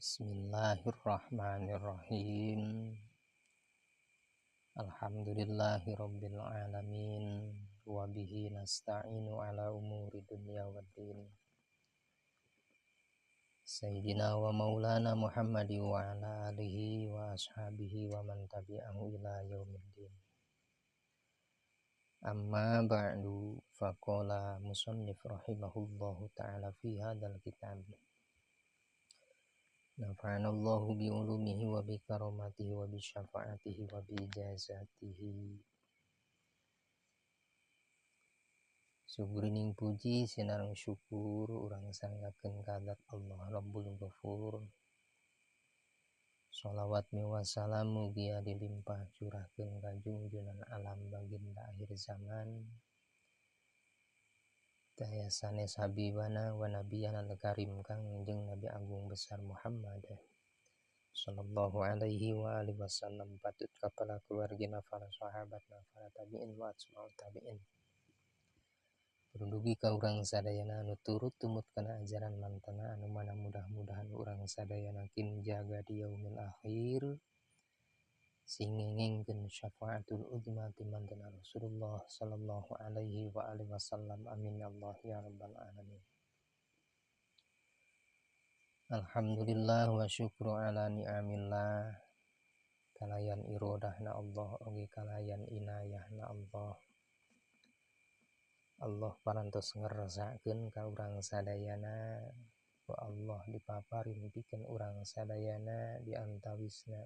Bismillahirrahmanirrahim. Alhamdulillahirabbil alamin wa bihi nasta'inu ala umuri dunya waddin. Sayyidina wa maulana Muhammadi wa ala alihi wa ashabihi wa man tabi'ahu ila yaumiddin. Amma ba'du, faqala musannif rahimahullahu ta'ala fi hadzal kitab. Nafa'anallahu bi ulumihi wa bi karamatihi wa bi syafaatihi wa bi ijazatihi. Sugrining puji sinareng syukur urang sanggakeun ka zat Allah Rabbul Ghafur. Shalawat miwa salam mugia dilimpah curahkeun ka jungjunan alam baginda akhir zaman. Daya sanes habibana wa nabiyana al-karim Kangjeng Nabi Agung Besar Muhammad sallallahu alaihi wa alihi wasallam, patut kapala keluarga, para sahabat, para tabi'in wa atba'ut tabi'in. Dugi ka urang sadayana anu turut tumut kana ajaran mantana anu mana mudah-mudahan urang sadayana kin jaga di yaumil akhir sing ngengengkeun syafaatul uzma ti mantana Rasulullah sallallahu alaihi wa alihi wasallam. Amin ya Allah ya rabbal alamin. Alhamdulillah wa syukru ala ni'amillah, kalayan irodahna Allah oge kalayan inayahna Allah. Allah parantos ngersakeun ka urang sadayana, ku Allah dipaparin pikeun urang sadayana di antawisna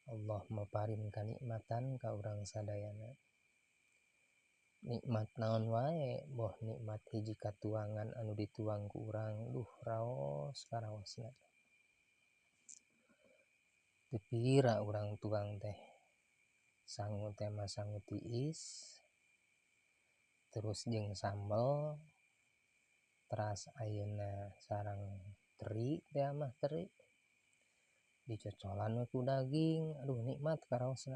Allah maparin kanikmatan ka urang sadayana. Nikmat naon wae, boh nikmat hiji katuangan anu dituang ku urang, duh raos karaosna. Teu pira urang tuang teh, sangu teh mah sangu tiis, terus jeung sambel, teras ayeuna sareng teri teh mah teri. Dicocolan we ku daging, aduh nikmat karaosna.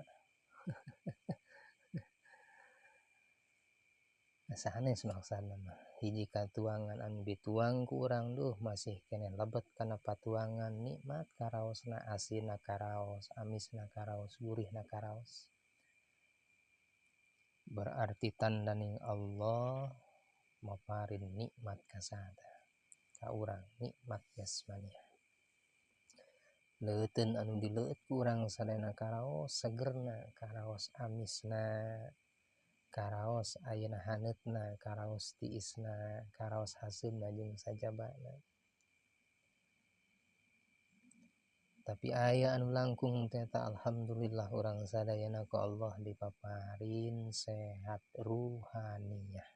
Sanes maksana mah, hiji katuangan anu dituang ku urang duh masih keneh lebet kana patuangan, nikmat karaosna, asinna karaos, amisna karaos, gurihna karaos. Berarti tandaning Allah maparin nikmat kasada ka urang, nikmat jasmaniah. Leuteun anu dileueut ku urang sadayana karaos segerna, karaos amisna, karaos ayeuna haneutna, karaos tiisna, karaos haseumna jeung sajabana. Tapi aya anu langkung teh ta, alhamdulillah urang sadayana ku Allah dipaparin sehat ruhaniyah.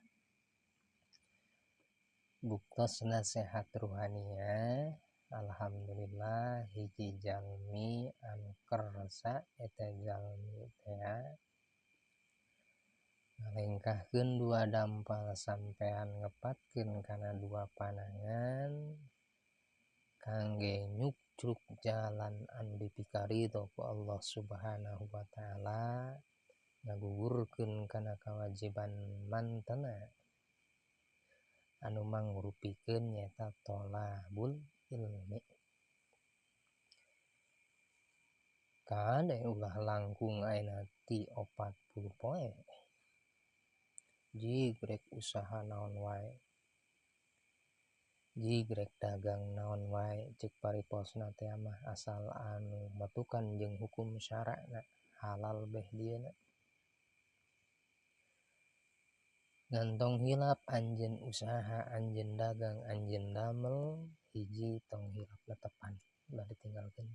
Buktosna sehat ruhaniyah, alhamdulillah hiji jalmi anu kersa eta jalmi teh ngalengkahkeun dua dampal sampean ngepatkeun kana dua panangan kangge nyukcruk jalan anu dipikaridho ku Allah Subhanahu wa taala, ngagugurkeun kana kewajiban mantena anu mangrupikeun nyaeta tolabul ilmi. Kade ulah langkung ayeuna ti 40 poe. Jig rek usaha naon wae, jig rek dagang naon wae, cek pariposna teh mah asal anu matukan jeung hukum syara'na halal beh dieuna. Ngan tong hilap anjeun usaha, anjeun dagang, anjeun damel, hiji tong hilap netepan ulah ditinggalkeun.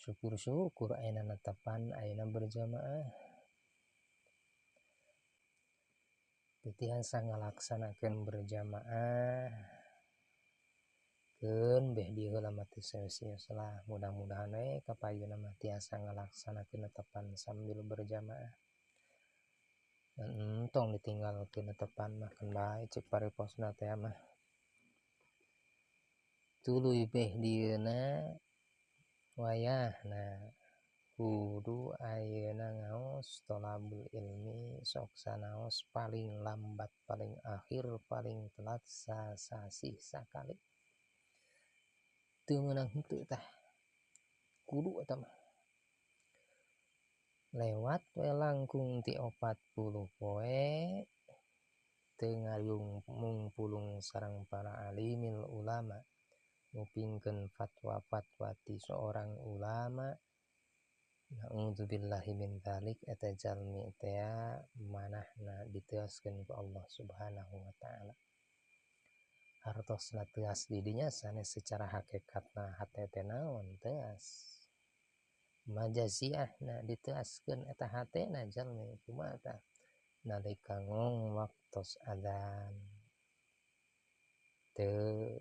Syukur-syukur ayeuna netepan, ayeuna berjamaah. Teu tiasa ngalaksanakeun berjamaah keun beh dieu heula mah teu serius lah, mudah-mudahan we kapayunna mah tiasa ngalaksanakeun netepan sambil berjamaah. Entong ditinggalkeun netepan mah keun bae cek pariposna teh mah. Tuluy beh dieuna wayahna Kudu ayeuna ngaos tolabul ilmi sok sanaos paling lambat paling akhir paling telat sasasih sakali. Teu meunang henteu tah. Kudu eta mah. Lewat we langkung ti 40 poe teu ngariung mungpulung sareng para alimil ulama ngupingkeun fatwa-fatwa ti seorang ulama. Na'udzubillahi min dzalik eta jalmi tea manahna diteaskeun ku Allah Subhanahu wa taala. Hartosna teas di dinya sanes secara hakikatna hate teh naon teas. Majaziahna diteaskeun eta hatena jalmi kumaha tah nalika ngong waktos adzan teu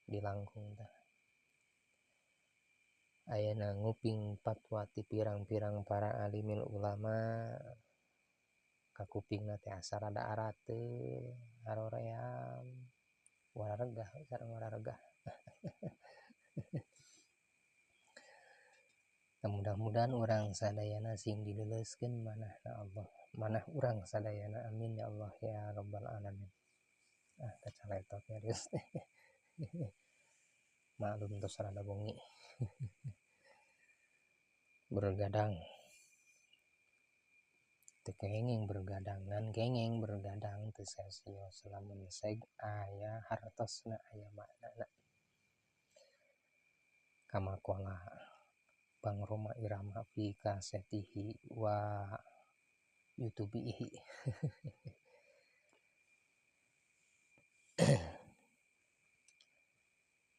dilangkung tah. Ayeuna nguping fatwa ti pirang-pirang para alimil ulama kakupingna teh asa rada arateul haroream wararegah sareng wararegah. Mudah-mudahan urang sadayana sing dileuleuskeun manahna Allah, manah urang sadayana, amin ya Allah ya rabbal alamin. Ah kacaletot nyarios teh. Maklum tos rada bongi. Bergadang teu kenging bergadang ngan kenging bergadang teu sia-sia lamun seg aya hartosna aya maknana. Kamakola Bang Rhoma Irama fi kasetihi wa yutubihi.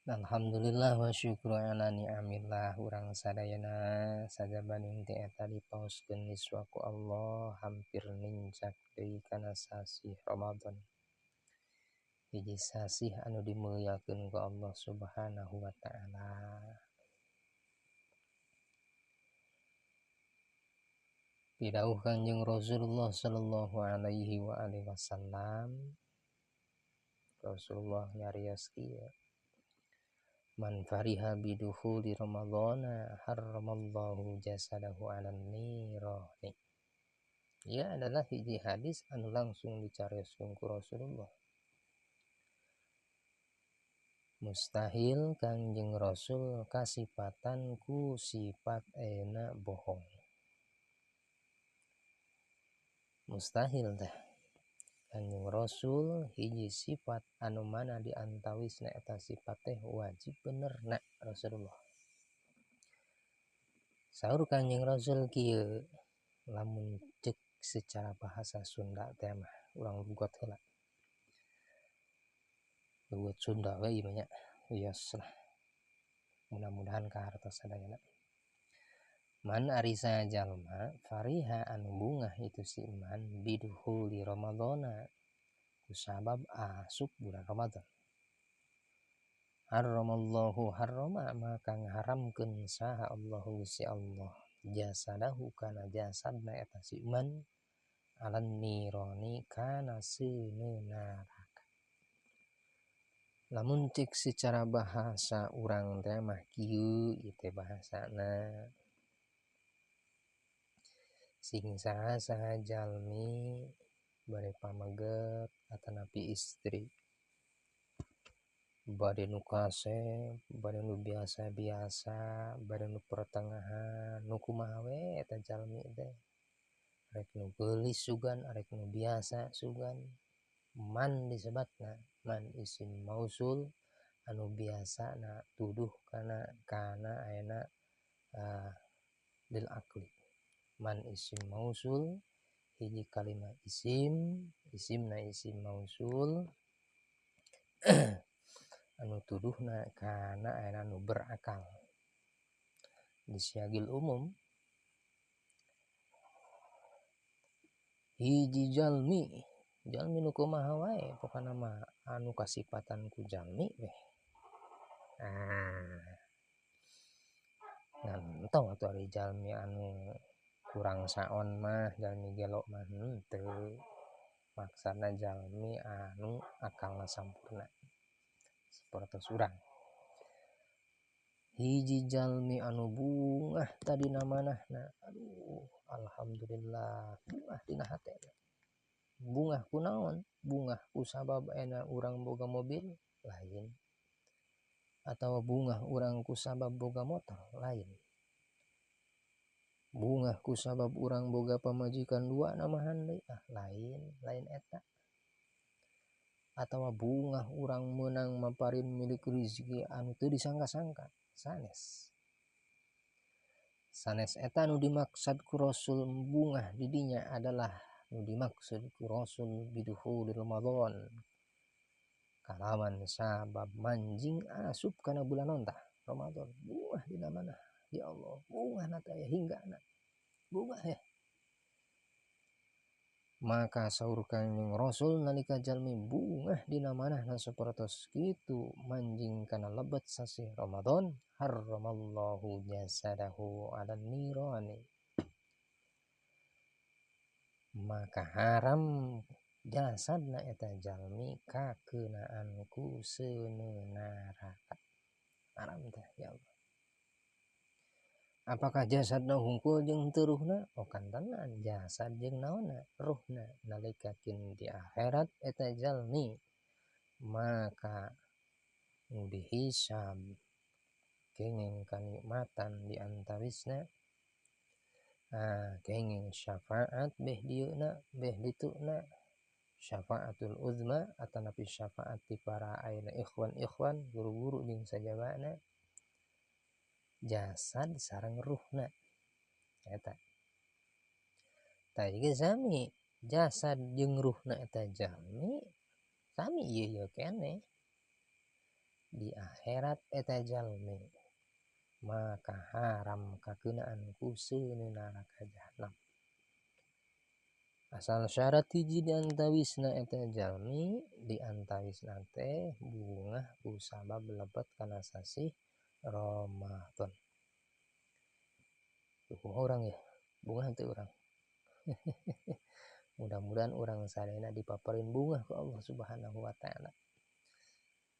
Alhamdulillah wa syukru ala ni'amillah urang sadayana sajabaning ti eta dipaoskeun niswa ku Allah hampir nincak deui kana sasih Ramadan. Hiji sasih anu dimulyakeun ku Allah Subhanahu wa taala. Didawuh Kanjeng Rasulullah sallallahu alaihi wa alihi wasallam, Rasulullah nyarios kieu, man fariha bidukhuli ramadhana harramallahu jasadahu 'alan nirani. Ia adalah hiji hadis anu langsung dicarioskeun ku Rasulullah. Mustahil Kanjeng Rasul kasipatan ku sifat euna bohong. Mustahil teh Kanjeng Rasul hiji sifat anu mana diantawisna eta sifat teh wajib benerna Rasulullah. Saur Kanjeng Rasul kieu lamun cek secara bahasa Sunda teh mah urang lugat heula. Lugat Sunda we ieu nya. Wios lah. Mudah-mudahan kahartos sadayana. Man arisa jalma fariha anu bungah itu si man biduhuli Ramadhana kusabab asup bulan Ramadan. Harramallahu harrama maka ngaharamkeun saha Allahu si Allah jasadahu kana jasadna eta si man alan nironi kana seuneu neraka. Lamun cek secara bahasa urang teh mah kieu ieu teh bahasana. Sing saha-saha jalmi bade pameget atanapi istri bade nu kasep bade nu biasa-biasa bade nu pertengahan nu kumaha we eta jalmi teh rek nu geulis sugan rek nu biasa sugan man disebatna man isim mausul anu biasana tuduh kana kana ayeuna lil akli. Man isim mausul hiji kalimat isim isimna isim mausul anu tuduhna kana ayeuna nu berakal disiagil umum hiji jalmi jalmi nu kumaha wae pokona mah anu kasipatan ku jalmi weh. Ah ngan tong atuh ari jalmi anu kurang saon mah jalmi gelo mah henteu maksana jalmi anu akalna sampurna sapertos urang. Hiji jalmi anu bungah tadi manahna, aduh alhamdulillah bungah dina hatena. Bungah kunaon? Bungah ku sabab ayeuna urang boga mobil lain, atawa bungah urang ku sabab boga motor lain, bungah ku sabab urang boga pamajikan dua namahan deui, ah lain, lain eta. Atawa bungah urang meunang maparin milik rezeki anu teu disangka-sangka, sanes. Sanes eta nu dimaksud ku Rasul bungah di dinya adalah nu dimaksud ku Rasul bidukhuli Ramadan, kalawan sabab manjing asup kana bulan naon tah Ramadan. Bungah dina manah, ya Allah, bungah na teh aya hinggana, bungah ya. Maka saur Kangjeng Rasul nalika jalmi bungah dina manahna sapertos kitu manjing kana lebet sasih Ramadan, harramallahu jasadahu 'alan nirani, maka haram jasadna eta jalmi kakeunaan ku seuneu neraka. Haram teh ya Allah. Apakah jasadna hungkul jeung teu ruhna? Oh kantenan jasad jeung naonna? Ruhna. Nalika kin di akhirat eta jalmi maka nu dihisab kenging kanikmatan di antawisna, kenging syafaat beh dieuna beh dituna, syafaatul uzma atanapi syafaat ti para ayeuna ikhwan-ikhwan guru-guru jeung sajabana, jasad sareng ruhna eta. Tah ieu sami jasad jeung ruhna eta jalmi sami ieu ieu keneh di akhirat eta jalmi maka haram kakeunaan ku seuneu neraka jahanam. Asal syarat hiji di antawisna eta jalmi di antawisna teh bungah ku sabab lebet kana sasih Ramadan. Kumaha urang ya? Bungah teu urang. Mudah-mudahan urang sadayana dipaparin bungah ku Allah Subhanahu wa taala.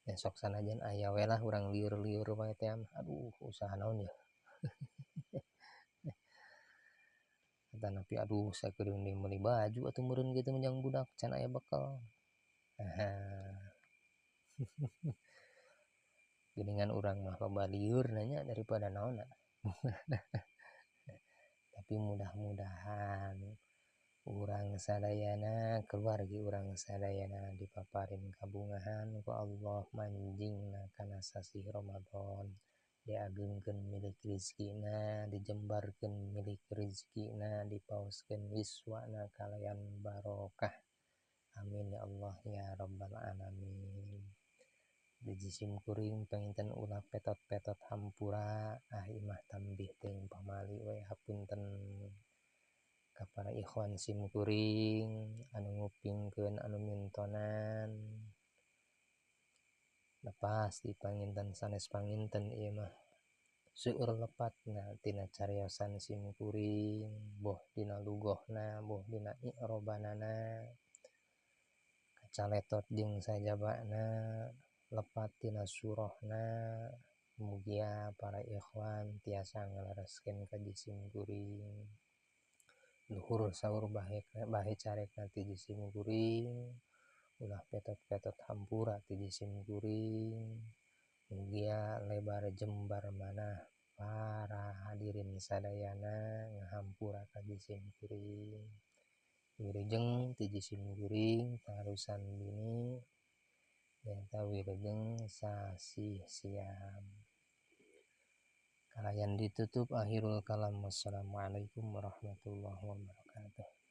Ya sok sanajan aya we lah urang lieur-lieur wae teh, aduh usaha naon ya. Tanapi aduh sakedeung deui meuli baju atuh meureun kitu menjang budak can aya bekal. Geuningan urang mah loba lieur nanya daripada naonna. Tapi mudah-mudahan urang sadayana, keluargi urang sadayana dipaparin kabungahan ku Allah manjingna kana sasih Ramadan, diagengkeun milik rizkina, dijembarkeun milik rizkina, dipaoskeun yuswana kalayan barokah. Amin ya Allah ya rabbal alamin. Di jisim kuring panginten ulah petot-petot hampura, ah imah tambih teuing pamali we hapunten ka para ikhwan sim kuring anu ngupingkeun anu mintonan. Lepas di panginten sanes panginten ieu mah seueur lepatna tina cariosan sim kuring, boh dina lugohna boh dina i'robanana, kacaletot jeung sajabana, lepat tina surahna. Mugia para ikhwan tiasa ngalereskeun ka jisim kuring. Luhur saur bahe carekna ti jisim kuring, ulah petot-petot hampura ti jisim kuring. Mugia lebar jembar manah para hadirin sadayana ngahampura ka jisim kuring. Wilujeng ti jisim kuring tarusan bini nyaeta wilujeng sasih siam. Kalayan ditutup akhirul kalam. Wassalamualaikum warahmatullahi wabarakatuh.